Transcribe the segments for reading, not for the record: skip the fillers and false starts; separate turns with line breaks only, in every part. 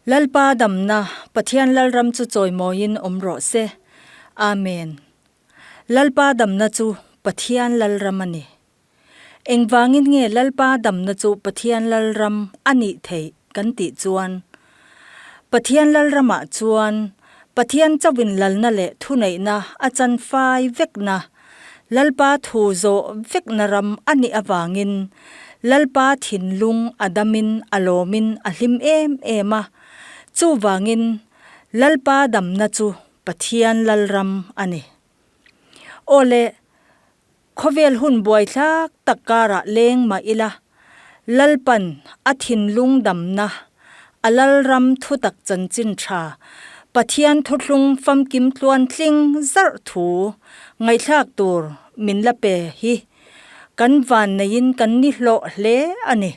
Lalpa damna Pathian Lalram chu chawimawiin awm rawh se. Amen. Lalpa damna chu Pathian Lalram a ni. Engvangin nge Lalpa damna chu Pathian Lalram a nih theih kan tih chuan, Pathian Lalramah chuan Pathian chauhin lalna leh thuneihna a chan fai vekna, Lalpa thu zawh vekna ram a nih avangin Lalpa thinlung a damin a lawmin a hlim em em a, chuvangin Lalpa damna chu Pathian Lalram a ni. Aw le, Khawvel hun buaithlak tak karah leng mah ila, Lalpan a thinlung damna, a Lalram thutak chanchin tha, Pathian thuthlung famkim tluantling zarh thu ngaihthlak tur min la pe hi kan vanneiin kan ni hlawh hle a ni.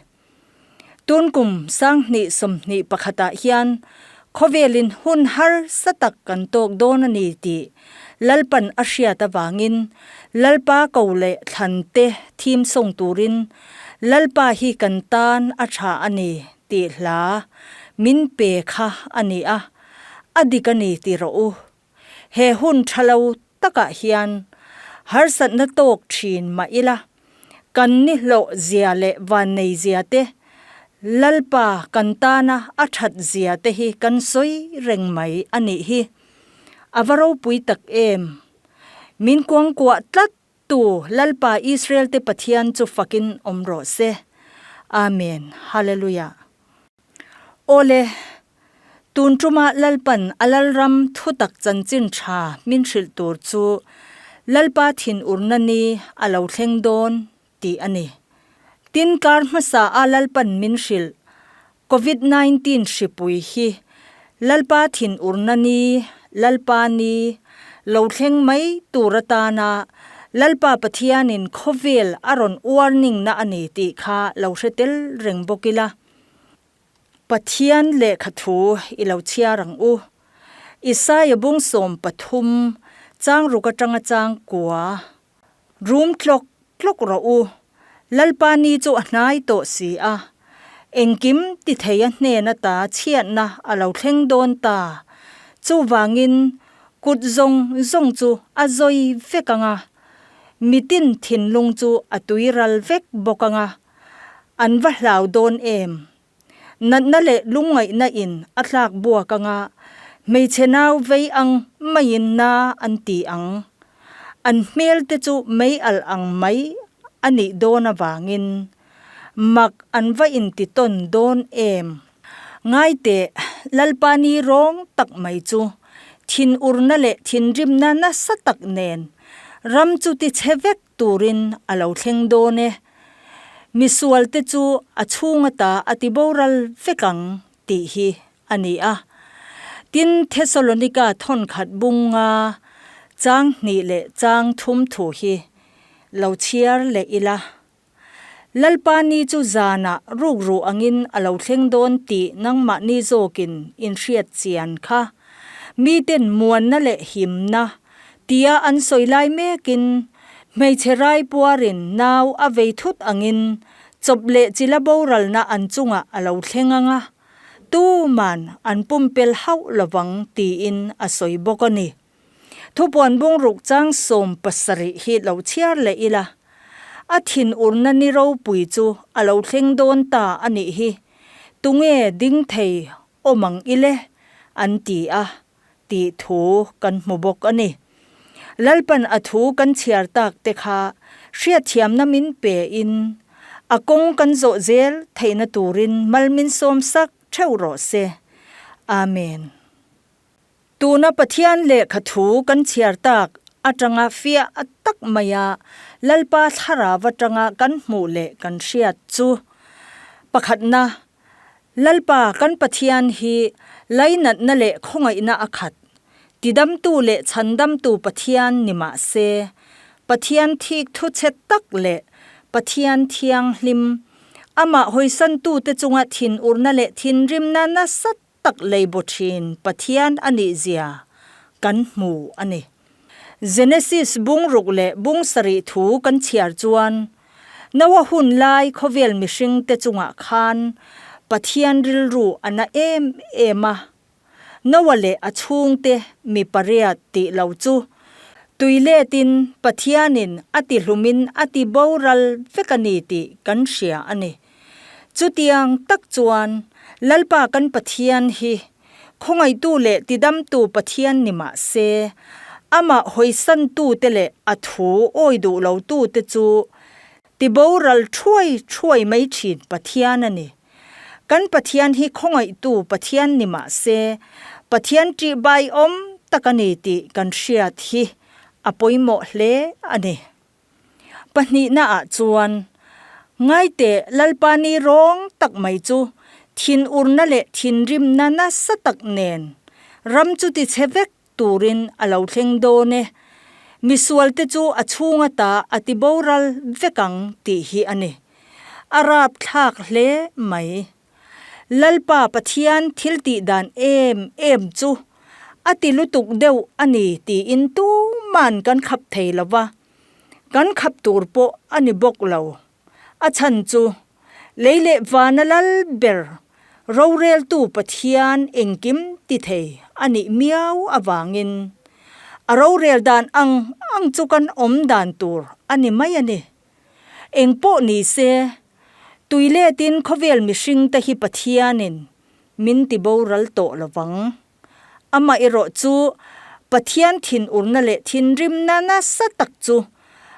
Tunkum 2021 ah hian khawvelin hun harsa tak kan tawk dawn a ni tih Lalpan a hriat avangin Lalpa ko leh thlan te thim sawng turin Lalpa hi kan tan a tha a ni tih hla min pe kha a ni a, a dik a ni ti rawh u. He hun tha lo takah hian harsatna tawk thin mah ila, kan ni hlawh zia leh vannei zia te, Lalpa kan tana a that zia te hi kan sawi reng mai a nih hi. A va ropui tak em! Min kuangkuah tlat tu Lalpa Israel te Pathian chu fakin awm rawh se. Amen. Hallelujah. Awle, tun ṭuma Lalpan a Lalram thutak chanchin ṭha min hrilh tur chu Lalpa thinurna ni a lo thleng dawn tih a ni. Tin kar hmasa a Lalpan min hrilh Covid 19 hripui hi Lalpa thinurna ni, Lalpa ni, lo thleng mai tur atana Lalpa Pathianin khawvel a rawn warning na a ni tih kha lo hre tel reng bawk ila. Pathian lehkha thu i lo chhiar ang u. Isaia bung 13 chang ruk atanga chang kua rum tlawk tlawk rawh u. Lalpa ni chu a hnai tawh si a, engkim ti thei a hnen ata chhiatna a lo thleng dawn ta. Chuvangin kut zawng zawng chu a zawi vek ang a, mitin thinlung chu a tuiral vek bawk ang a. An va hlau dawn em? Natna leh lungngaihna in a tlak buak anga hmeichhe nau vei ang maiin na an ti ang. An hmel te chu mei alh ang mai a nih dawn avangin mak an va inti tawn dawn em? Ngaiteh, Lalpa ni rawng tak mai chu thinurna leh thinrimna nasa tak nen ram chu ti chhe vek turin a lo thleng dawn e. Misualte chu a chhung ata a ti boral vek ang tih hi a ni a. Tin, Thesalonika thawnkhat bunga chang hnih leh chang thum thu hi lo chhiar leh ila. Lalpa ni chu zanah rukru angin a lo thleng dawn tih nangmahni zawkin in hriat chian kha. Miten muanna leh himna tia an sawi lai mekin hmeichhe raipuarin nau a vei thut angin chawp leh chila boralna an chungah a lo thleng ang a, tuman an pumpel hauh lovang tiin a sawi bawk a ni. Thupuan bungruk chang 17 hi lo chhiar leh ila, a thinurna ni ropui chu a lo thleng dawn ta a nih hi, tunge ding thei awm ang ile? an ti a, tih thu kan hmu bawk a ni. Lalpan a thu kan chhiar tak te kha hriatthiamna min pe in a kawng kan zawh zel theihna turin mal min sawm sak theuh rawh se. Amen. Tuna Pathian lehkha thu kan chhiar tak atanga fiah tak maia Lalpa thlarau atanga kan hmuh leh kan hriat chu pakhatna Lalpa kan Pathian hi lainatna leh khawngaihna a khat, tidamtu leh chhandamtu Pathian ni mah se, Pathian thik thu chhe tak leh Pathian thianghlim, amah hawisantute chunga thinurna leh thinrimna nasa tak lei baw thin Pathian a nih zia kan hmu a ni. Genesis bungruk leh bung sarih thu kan chhiar chuan, Noa hun lai khawvel mihringte chungah khan Pathian rilru a na em em a. Noah leh a chhungte mi pariat tih lo chu tui letin Pathianin a ti hlumin a ti boral vek a ni tih kan hria a ni. Chutiang tak chuan Lalpa kan Pathian hi khawngaihtu leh tidamtu Pathian ni mah se, amah hawisantute leh a thu awi duh lotute chu ti boral thuai thuai mai thin Pathian a ni. Kan Pathian hi khawngaihtu Pathian ni mah se, Pathian ṭihbai awm tak a ni tih kan hriat hi a pawimawh hle a ni. Pahnihna ah chuan, Ngaiteh Lalpa ni rawng tak mai chu thinurna leh thinrimna nasa tak nen ram chu tichhe vek turin a lo thleng dawn e, misualte chu a chhung ata a ti boral vek ang tih hi a ni. A rapthlak hle mai. Lalpa Pathian thil tih dan em em chu a ti lutuk deuh a ni tiin tuman kan khap thei lo va, kan khap tur pawh a ni bawk lo. A chhan chu lei leh vana lal ber roreltu Pathian engkim ti thei a nih miau avangin a rorel dan ang ang chu kan awm dan tur a ni mai a ni. Eng pawh ni se, tui letin khawvel mihringte hi Pathianin min ti boral tawh lo vang. Amaherawh chu Pathian thinurna leh thinrimna nasa tak chu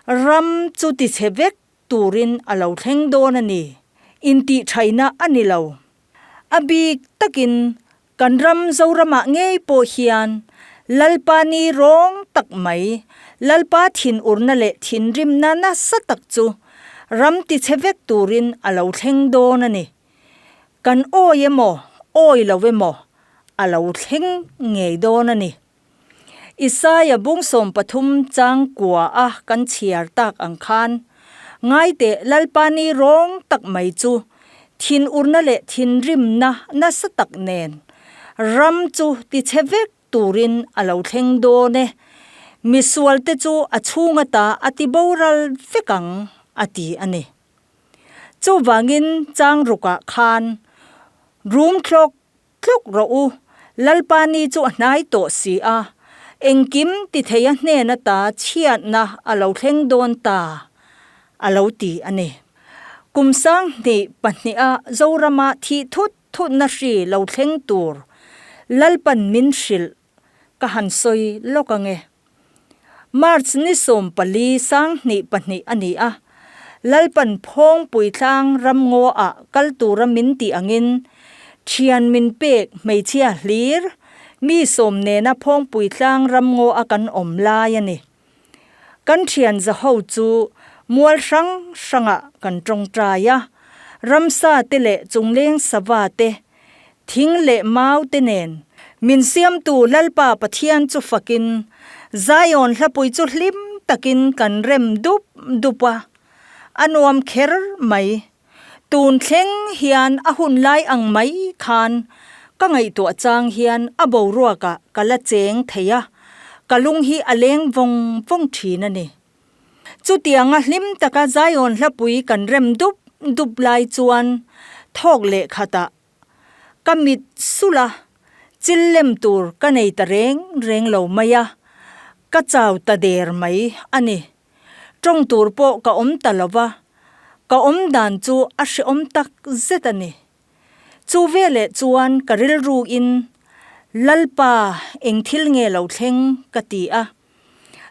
ram chu tichhe vek turin a lo thleng dawn a ni. Intihṭhaihna a ni lo. A bik takin kan ram Zoramah ngei pawh hian Lalpa ni rawng tak mai, Lalpa thinurna leh thinrimna nasa tak chu ram tichhe vek turin a lo thleng dawn a ni. Kan awi emaw, awi lo emaw a lo thleng ngei dawn a ni. Isaia bung 13 chang kua a kan chhiar tak ang khan, Ngaiteh Lalpa ni rawng tak mai chu thinurna leh thinrimna nasa tak nen ram chu tichhe vek turin a lo thleng dawn e, misualte chu a chhung ata a ti boral vek ang, a ti a ni. Chuvangin chang rukah khan rum thlawk tluk rawh u, Lalpa ni chu a hnai tawh si a, engkim ti thei a hnen ata chhiatna a lo thleng dawn ta, a lo ti a ni. Kum 2002 a Zorama thih thut thutna hri lo thleng tur Lalpan min hrilh ka han sawi lawk ange. March ni 14 2002 a ni a, Lalpan Phawngpui tlang ramngaw ah kal tura min tih angin thian min pek hmeichhia hlir mi sawm nena Phawngpui tlang ramngaw a kan awm lai a ni. Kan thian zaho chu mual hrang hrangah kan tawngtai a, ramsa te leh chungleng sava te, thing leh mau te nen min siamtu Lalpa Pathian chu fakin Zion hlapui chu hlim takin kan rem dup dup a, a nuam kher mai. Tun thleng hian a hun lai ang mai khan ka ngaihtuah chang hian a boruakah ka la cheng thei a, ka lung hi a leng vawng vawng thin a ni. Chutianga hlim taka Zion hlapui kan rem dup dup lai chuan thawk leh khatah ka mit sulh a, chil lem tur ka nei ta reng reng lo mai a, ka chau ta der mai a ni. Tawng tur pawh ka awm ta lo va, ka awm dan chu a hrehawm tak zet a ni. Chu veleh chuan ka rilruin, Lalpa, eng thil nge lo thleng? ka ti a.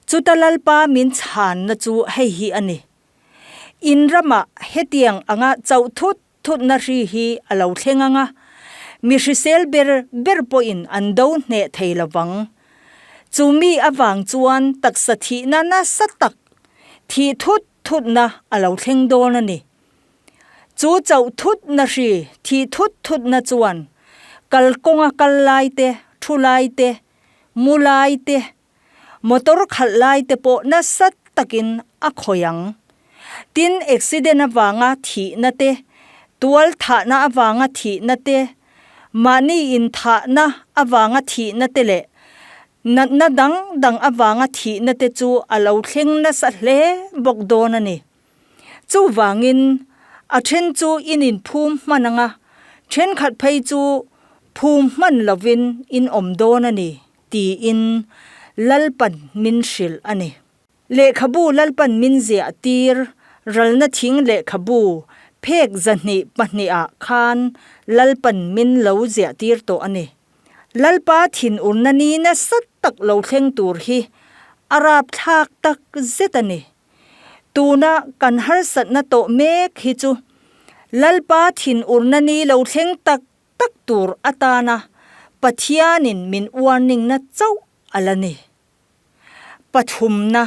Chuta Lalpa min chhanna chu hei hi a ni, In ramah hetiang anga chauh thut thutna hri hi a lo thleng ang a, mi hrisel ber ber pawhin an do hneh thei lo vang. Chu mi avang chuan taksa thihna nasa tak, thih thut thutna a lo thleng dawn a ni. Chu chauh thutna hri thih thut thutna chuan kalkawnga kal lai te, thu lai te, mu lai te, Motor khalh lai te pawh nasa takin a khawih ang. Tin, accident avanga thihna te, tual thahna avanga thihna te, mahni inthahna avanga thihna te leh natna dang dang avanga thihna te chu a lo thleng nasa hle bawk dawn a ni. Chuvangin, a then chu in inphum hman anga. Thenkhat phei chu phum hman lovin in awm dawn a ni, tiin Lalpan min hrilh a ni. Lehkhabu Lalpan min ziah tir ralna thing lehkhabu phek 202 ah khan Lalpan min lo ziah tir tawh a ni. Lalpa thinurna ni nasa tak lo thleng tur hi a rapthlak tak zet a ni. Tuna kan harsatna tawh mek hi chu Lalpa thinurna ni lo thleng tak tak tur atana Pathianin min warning-na chauh a la ni. Pathumna,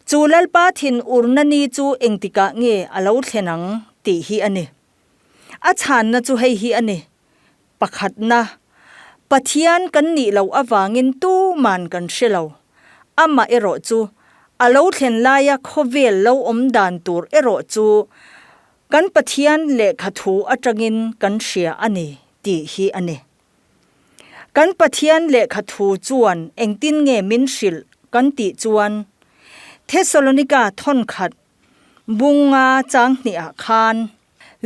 Chu Lalpa thinurna ni chu engtikah nge a lo thlen ang tih hi a ni. A chhanna chu hei hi a ni, Pakhatna, Pathian kan nih loh avangin tuman kan hre lo. Amah erawh chu a lo thlen laia khawvel lo awm dan tur erawh chu kan Pathian lehkha thu atangin kan hria a ni tih hi a ni. Kan Pathian lehkha thu chuan engtin nge min hrilh kan tih chuan Thesalonika thawnkhat bunga chang hnihah khan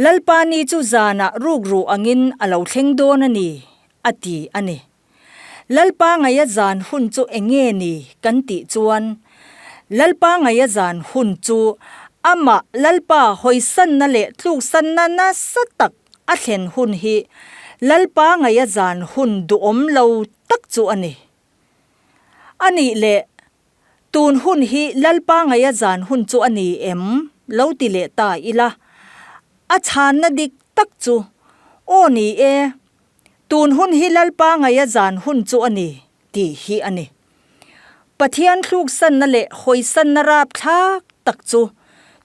Lalpa ni chu zanah rukru angin a lo thleng dawn a ni, a ti a ni. Lalpa ngaia zan hun chu enge ni kan tih chuan Lalpa ngaia zan hun chu amah Lalpa hawisanna leh tluksanna nasa tak A thlen hun hi Lalpa ngaia zan hun duhawm lo tak chu a ni. A nih leh, tun hun hi Lalpa ngaia zan hun chu a ni em? Lo ti leh ta ila. A chhanna dik tak chu, Aw ni e, tun hun hi Lalpa ngaia zan hun chu a ni, tih hi a ni. Pathian thluksanna leh hawisanna rapthlak tak chu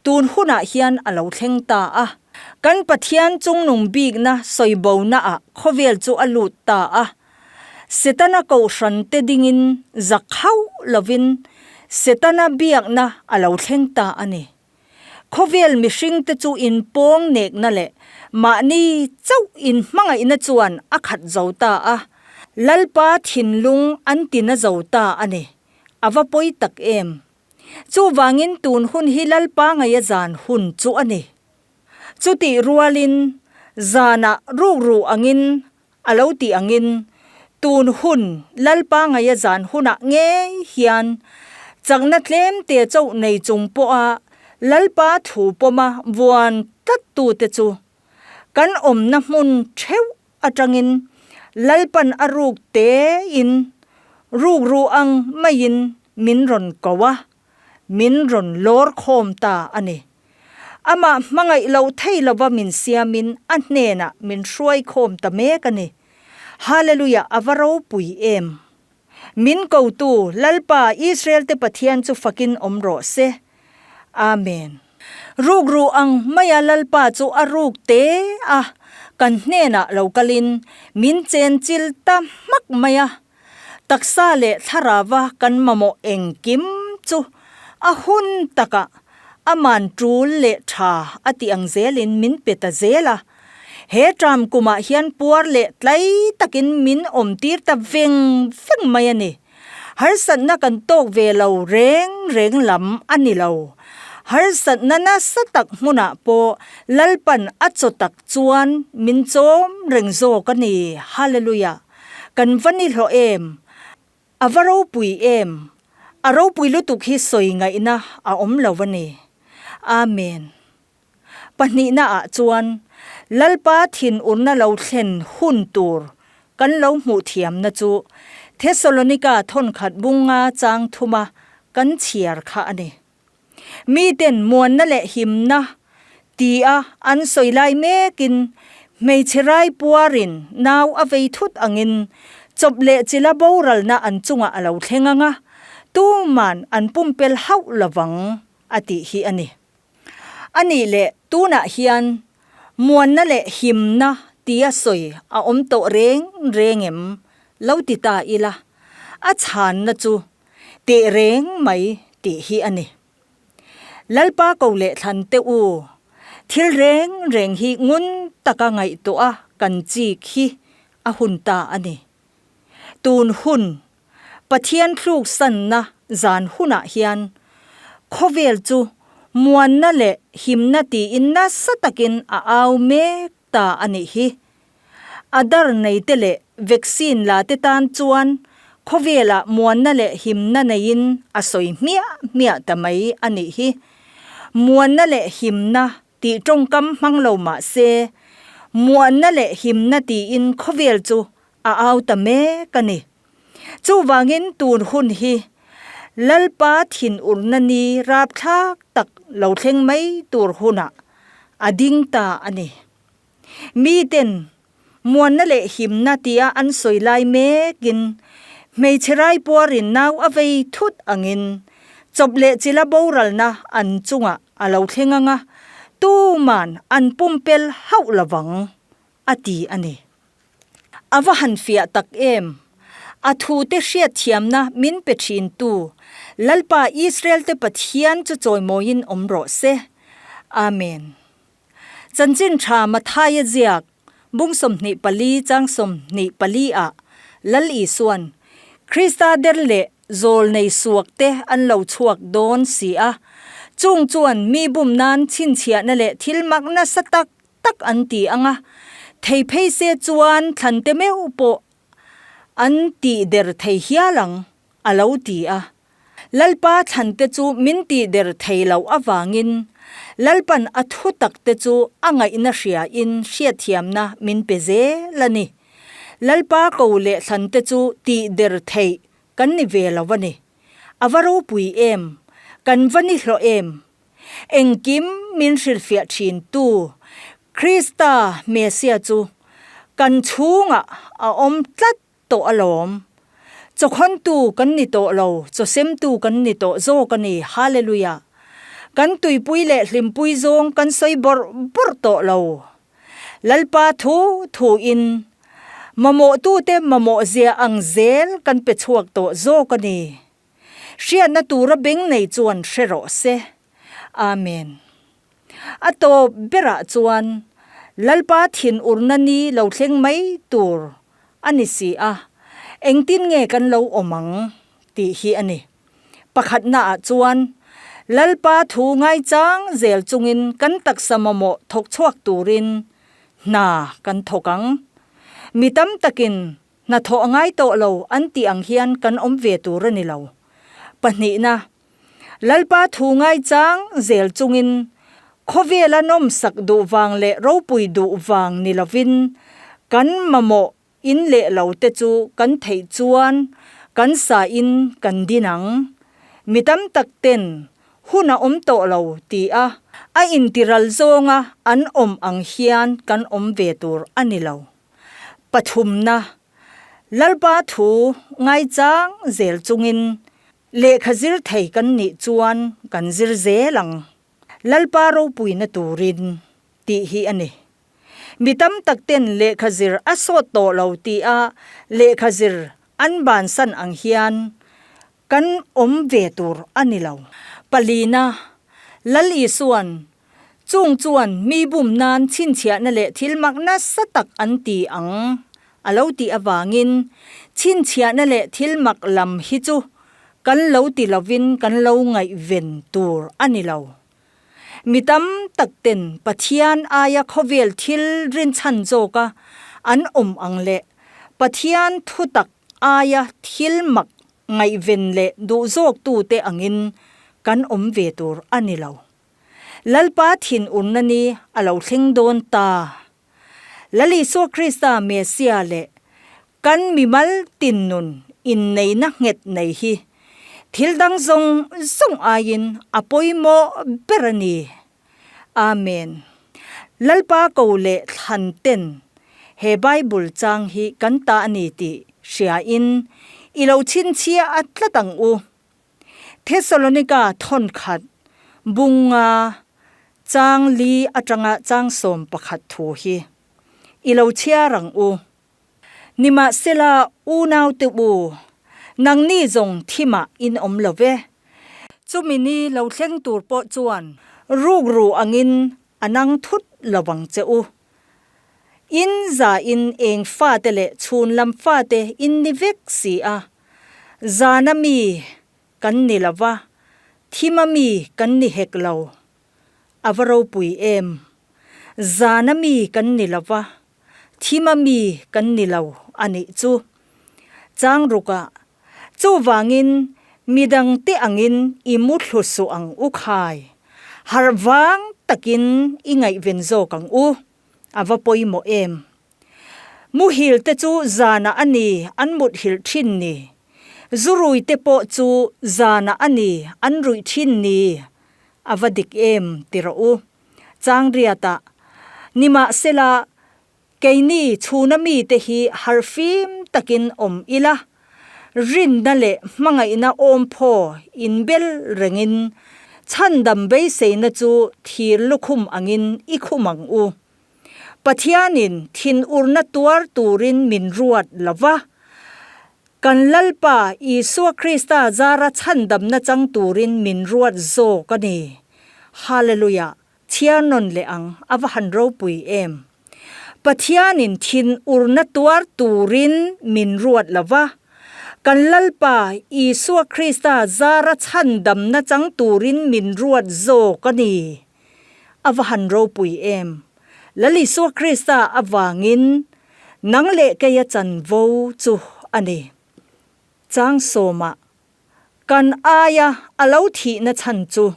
tun hunah hian a lo thleng ta a. Kan Pathian chungnung bikna sawibonaah khawvel chu a lut ta a. Setana kohhran te dingin zak hauh lovin Setana biakna a lo thleng ta a ni. Khawvel mihringte chu inpawng nekna leh mahni chauh inhmangaihna chuan a khat zo ta a, Lalpa thinlung an tina zo ta a ni. A va pawi tak em! Chuvangin tun hun hi Lalpa ngaia zan hun chu a ni. Chutih rualin zanah rukru angin A lo tih angin, tun hun Lalpa ngaia zan hunah ngei hian chakna tlem te chauh nei chung pawha Lalpa thu pawma vuan tlattute chu kan awmna hmun theuh atangin Lalpan a ruk tein rukru ang maiin min rawn ko a, min rawn lawr khawm ta a ni. Amah hmangaih lo thei lova min siamin a hnenah min hruai khawm ta mek a ni. Hallelujah a va ropui em! Min kotu Lalpa Israel te Pathian chu fakin awm rawh se. Amen. Rukru ang maia Lalpa chu a ruk te a, kan hnenah lo kalin min chenchil ta hmak mai a. Taksa leh thlarava kan mamawh engkim chu a hun takah aman tul leh tha a tih ang zelin min pe ta zel a. He ṭam kumah hian puar leh tlai takin min awmtir ta veng veng mai a ni. Harsatna kan tawk ve lo reng reng lam a ni lo. Harsatna nasa tak hmunah pawh Lalpan a chaw tak chuan min chawm reng zawk a ni. Hallelujah! Kan va ni hlawh em? A va ropui em? A ropui lutuk hi sawi ngaihna a awm lo a ni. Amen. Pahnihna ah chuan Lalpa thinurna lo thlen hun tur kan lo hmuh thiamna chu Thesalonika thawnkhat bunga chang thuma kan chhiar kha a ni. Miten muanna leh himna tia an sawi lai mekin hmeichhe rai puarin nau a vei thut angin chawp leh chila boralna an chungah a lo thleng ang a, tuman an pumpel hauh lovang a tih hi a ni. A nih leh tunah hian muanna leh himna tia sawi a awm tawh reng reng em lo ti ta ila, a chhanna chu Teh reng mai tih hi a ni. Lalpa ko leh thlan teh u, thil reng reng hi ngun taka ngaihtuah a kan chik hi a hun ta a ni. Tun hun, Pathian thluksanna zan hunah hian khawvel chu muanna leh himna tiin nasa takin a au mek. ta a nih hi. Aadhaar neite leh vaccine la te tan chuan khawvelah muanna leh himna neiin a sawi hmiah hmiah ta mai a nih hi. Muanna leh himna tih tawngkam hmang lo mah se, muanna leh himna tiin khawvel chu a au ta mek a ni. Chuvangin tun hun hi Lalpa thinurna ni rapthlak tak lo thleng mai tur hunah a ding ta a ni. Miten muanna leh himna tia an sawi lai mekin hmeichhe raipuarin nau a vei thut angin chawp leh chila boralna an chungah a lo thleng anga tuman an pumpel hauh lovang a ti a ni. A va han fiah tak em! A thute hriatthiamna min pe thintu Lalpa Israel-te Pathian chu chawimawiin awm rawh se. Amen. Chanchin tha Mathaia ziak bung 24 chang 24 ah Lal Isuan Krista der leh zawl nei suak te an lo chhuak dawn si a, chung chuan mi bum nan chhinchhiahna leh thil mak nasa tak tak an ti ang a, thei phei se chuan thlan te meuh pawh an tih der thei hial ang, a lo ti a. Lalpa thlan te chu min tih der thei loh avangin Lalpan a thu tak te chu a ngaihna hriain hriatthiamna min pe zel a ni. Lalpa ko leh thlan te chu tih der theih kan ni ve lo a ni. A va ropui em? Kan va ni hlawh em? Engkim min hrilhfiah thin tu Krista Mesia chu kan chhungah a awm tlat tawh alawm. Chawkhawntu kan ni tawh lo, chawsemtu kan ni tawh zawk a ni. Hallelujah! Kan tuipui leh hlimpui zawng kan sawi bawrh bawrh tawh lo. Lalpa thu thuin mamawhtute mamawh zia ang zel kan pe chhuak tawh zawk a ni. Hriatna tura beng nei chuan hre rawh se. Amen. A tawp berah chuan Lalpa thinurna ni lo thleng mai tur a ni si a, engtin nge kan lo awm ang tih hi a ni. Pakhatnaah chuan Lalpa thu ngaichang zel chungin kan taksa mamawh thawk chhuak turin hna kan thawk ang. Mi tam takin Hnathawh a ngai tawh lo an tih ang hian kan awm ve tur a ni lo. Pahnihna, Lalpa thu ngaichang zel chungin khawvela nawmsak duh vang leh ropui duh vang ni lovin kan mamawh in leh lo te chu kan theih chuan kan sa in kan din ang. Mi tam tak ten hun a awm tawh lo ti a a intiral zawnga an awm ang hian kan awm ve tur a ni lo. Pathumna, Lalpa thu ngaichang zel chungin lehkha zir thei kan nih chuan kan zir zel ang. Lalpa ropuina turin tih hi a ni. Mi tam tak ten lehkha zir a sawt tawh lo tia lehkha zir an bansan ang hian kan awm ve tur a ni lo. Palina, Lal Isuan Chung chuan mi bum nan chhinchhiahna leh thil mak nasa tak an ti ang a lo tih avangin chhinchhiahna leh thil mak lam hi chu kan lo ti lovin kan lo ngaihven tur a ni lo. Mi tam tak ten Pathian aia khawvel thil rinchhan zawka an awm ang leh Pathian thutak aia thil mak ngaihven leh duh zawktute angin kan awm ve tur a ni lo. Lalpa thinurna ni a lo thleng dawn ta. Lal Isua Krista Messia leh kan mimal tinnun inneihna nghet nei hi thil dang zawng zawng aiin a pawimawh ber a ni. Amen. Lalpa ko leh thlan ten he Bible chang hi kan ta a ni tih hriain i lo chhinchhiah a tlat ang u. Thesalonika thawn khat bunga chang li atanga chang 11 thu hi i lo chhiar ang u. Nimahsela unaute u, nangni zawng thimah in awm lo ve. Chumi ni lo thleng tur pawh chuan rukru angin a nang thut lo vang che u. In zain eng fate leh chhun lam fate in ni vek si a, zana mi kan ni lo va, thima mi kan ni hek lo. A va ropui em! Zana mi kan ni lo va, thima mi kan ni lo a nih chu. Chang rukah, Chuvangin midangte angin i muthlu suh ang u khai. Harh vang takin i ngaihven zawk ang u. A va pawimawh em? Muhil te chu zanah a ni an muthilh thin ni. Zurui te pawh chu zanah a ni an ruih thin ni. A va dik em ti rawh u. Changriatah, Nimahsela, keini chhuna mite hi harhfim takin awm ila, rinna leh hmangaihna awmphaw inbel rengin chhandam beiseina chu thir lukhum angin i khum ang u. Pathianin thinurna tuar turin min ruat lo va, kan Lalpa Isua Krista zara chhandamna chang turin min ruat zawk a ni. Hallelujah! Chhiar nawn leh ang, a va han ropui em! Pathianin thinurna tuar turin min ruat lo va, kan Lalpa Isua Krista zara chhandamna chang turin min ruat zawk a ni. A va han ropui em! Lal Isua Krista avangin nang leh keia chanvo chu a ni. Chang sawmah kan aia a lo thihna chhan chu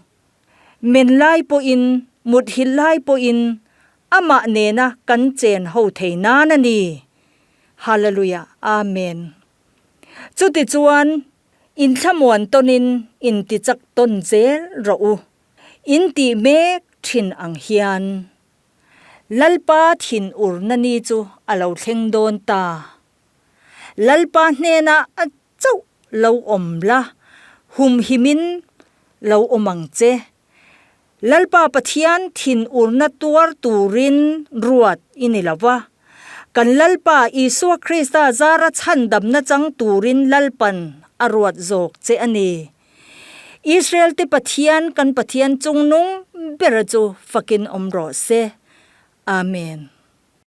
men lai pawhin muthilh lai pawhin amah nena kan chen ho thei nan a ni. Hallelujah Amen. Chutichuan inthlamuan tawnin intichak tawn zel rawh u. In tih mek thin ang hian Lalpa thinurna ni chu a lo thleng dawn ta. Lalpa hnenah a chauh lo awm la, humhimin lo awm ang che. Lalpa Pathian thinurna tuar turin ruat i ni lo va, kan Lalpa Isua Krista zara chhandamna chang turin Lalpan a ruat zawk che a ni. Israel te Pathian kan Pathian chungnung bera chu fakin awm rawh se. Amen.